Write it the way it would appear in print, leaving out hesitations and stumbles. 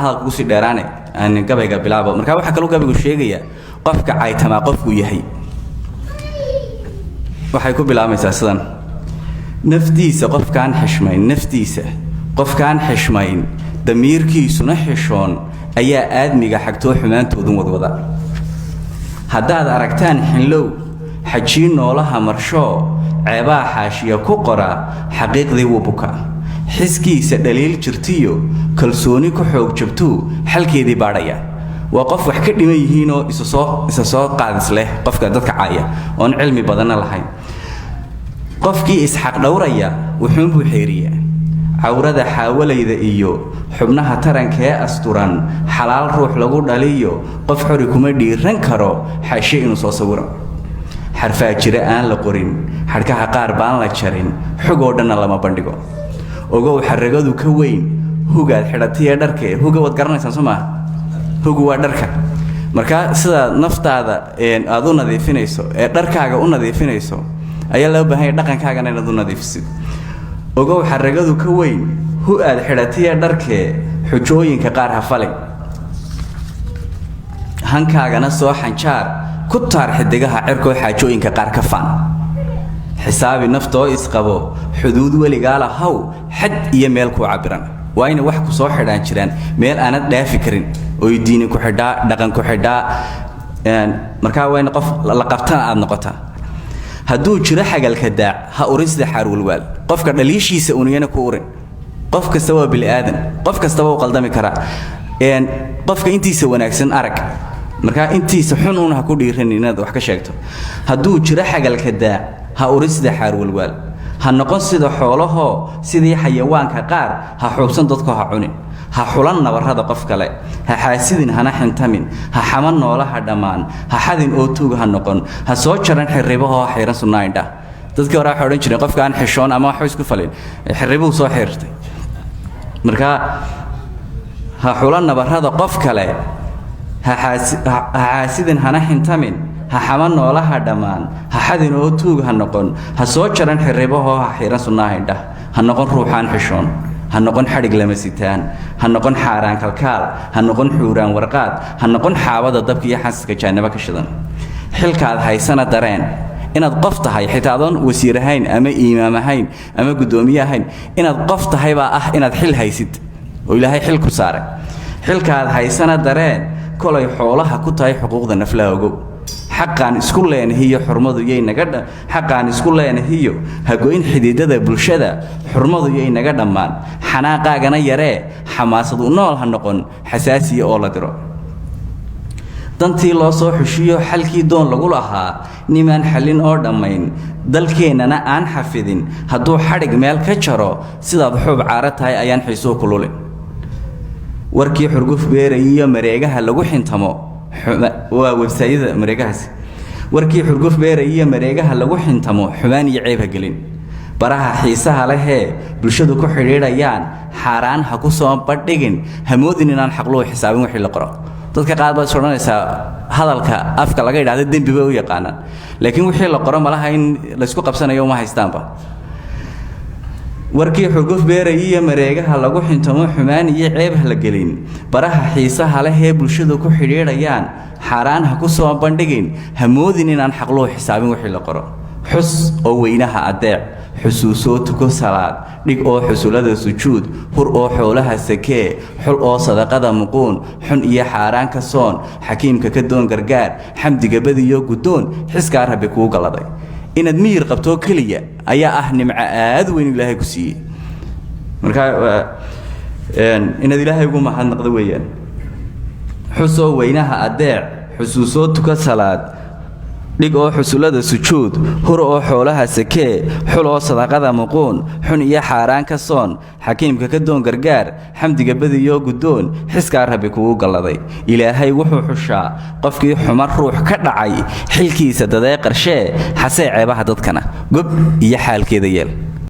Hadalka kusii dheeraane aan gabayga bilaabo. Marka waxaa kaloo gabaygu sheegaya qofka caytamaa qofkuu yahay. Waxay ku bilaabmaysaa sidan: naftiisa qofkaan xishmayn, naftiisa qofkaan xishmayn, damiirkiisuna xishoon, ayaa aadmiga xagtoo xumaantoodun wadwada. Haddaad aragtaan xinlow xajiin noolaha marshoo ceebaa xaashiya ku qora, xaqiiqdii wuu bukaa. Xiskiisa dhaliil jirtiyo kalsooni ku xoog jabtuu xalkeedii baadhaya. Waa qof wax ka dhiman yihiinoo isa soo qaadis leh, qofka dadka caaya oon cilmi badanna lahayn. Qofkii isxaq dhowraya wuxuunbuu xeeriyaa. Cawrada xaawalayda iyo xubnaha tarankee asturan, xalaal ruux lagu dhaliyo qof xori kuma dhiiran karo xaashe inuu soo sawiro. Xarfaa jira aan la qorin, xadhkaha qaar baan la jarin, xogoo dhanna lama bandhigo. Ogow xaragadu ka weyn hugaad xidhatiye dharke. Huga waad garanaysaan, soo maaha? Hugu waa dharka. Marka sidaad naftaada aad u nadiifinayso ee dharkaaga u nadiifinayso ayaa loo baahan yahay dhaqankaagana inaad u nadiifisid. Ogow xaragadu ka weyn hu aad xidhatiye dharkee, xujooyinka qaar ha falin, hankaagana soo xanjaar ku taar xidigaha cirkoo, xaajooyinka qaar ka faan. Xisaabi naftoo isqabo, xuduud weligaa lahaw, xad iyo meel kuu cabiran. Waa inay wax ku soo xidhaan jiraan, meel aanad dhaafi karin oy diini ku xidhaa, dhaqan ku xidhaa. Markaa waa in qof la qabtana aad noqotaa. Hadduu jiro xagalka daac, ha urin sida xaarwalwaal. Qofka dhaliishiisa uniyana ku urin. Qof kasta waa bini aadan, qof kastaba u qaldami karaa. Qofka intiisa wanaagsan arag, markaa intiisa xun uun ha ku dhiiranin inaad wax ka sheegto. Hadduu jiro xagalka daac, ha urin sida xaarwalwaal. Ha noqon sida xoolahoo sidii xayawaanka qaar, ha xuubsan dadko ha cunin. Ha xulan nabarrada qof kale, ha xaasidin hana xintamin, ha xaman noolaha dhammaan, ha xadin oo tuug ha noqon, ha soo jaran xirribahoo ha xiran sunnaa indhah. Dadkii hore waxay odhan jireen qofka aan xishoon ama waxba isku falin, xirribuhu soo xiriirtay. Marka ha xulan nabarrada qof kale, ha xaasidin hana xintamin, ha xaman noolaha dhammaan, ha xadin oo tuug ha noqon, ha soo jaran xirribahoo ha xiran sunnaaha indhah. Ha noqon ruuxaan xishoon, ha noqon xadhig lama sitaan, ha noqon xaaraan kalkaal, ha noqon xuuraan warqaad, ha noqon xaabada dabka iyo xasaska jaannabo ka shidan. Xilkaad haysana dareen inaad qof tahay, xitaa adoon wasiir ahayn ama imaam ahayn ama guddoomiye ahayn, inaad qof tahay baa ah inaad xil haysid oo Ilaahay xil ku saaray. Xilkaad haysana dareen, kolay xoolaha ku tahay xuquuqda naflaha. Ogow xaqaan isku leenahiyo xurmadu yay naga, xaqaan isku leenahiyo hagoyn xididada bulshada, xurmadu yay naga dhammaan. Xanaaqaagana yaree, xamaasad u nool ha noqon xasaasiya oo la diro. Dantii loo soo xushiyo xalkii doon lagu lahaa, nimaan xallin oo dhammayn, dalkeennana aan xafidin, hadduu xadhig meel ka jaro, sidaad xuub caaro tahay ayaan xiisuhu kululin. Warkii xurguf beerayiyo mareegaha lagu xintamo, waa websayada mareegahaasi. Warkii xurguf beerayiyo mareegaha lagu xintamo, xumaan iyo ceeb ha gelin. Baraha xiisaha lehee bulshadu ku xidhiidhayaan, xaaraan ha ku soo bandhigin. Hamoodin inaan xaqluhu xisaabin wixii la qoro. Dadka qaar baad is odhanaysaa hadalka afka laga yidhahdo dembi bay u yaqaanaan, laakiin wixii la qoro malaha in laysku qabsanayo uma haystaanba. Warkii xurguf beerayiyo mareegaha lagu xintamo, xumaan iyo ceeb ha la gelin. Baraha xiisaha lehee bulshadu ku xidhiidhayaan, xaaraan ha ku soo bandhigin. Hamoodin inaan xaqluhu xisaabin wixii la qoro. Xus oo weynaha addeec, xusuusoo tuko salaad, dhig oo xusulada sujuud, hur oo xoolaha sakee, xul oo sadaqada muquun, xun iyo xaaraan ka soon, xakiimka ka doon gargaar, xamdiga badiyo guddoon xiskaa Rabbi kuu galladay. Inaad miyir qabtoo keliya ayaa ah nimco aad weyn Ilaahay ku siiyey. Marka inaad Ilaahay ugu mahadnaqdo weeyaan. Xusoo weynaha addeec, xusuusoo tuko salaad, dhig oo xusulada sujuud, hur oo xoolaha sakee, xul oo sadaqada muquun, xun iyo xaaraan ka soon, xakiimka ka doon gargaar, xamdiga badiyo guddoon xiskaa Rabbi kugu galladay. Ilaahay wuxuu xushaa qofkii xuma ruux ka dhacay, xilkiisa dadee qarshee, xasee ceebaha dadkana, gob iyo xaalkeeda yeel.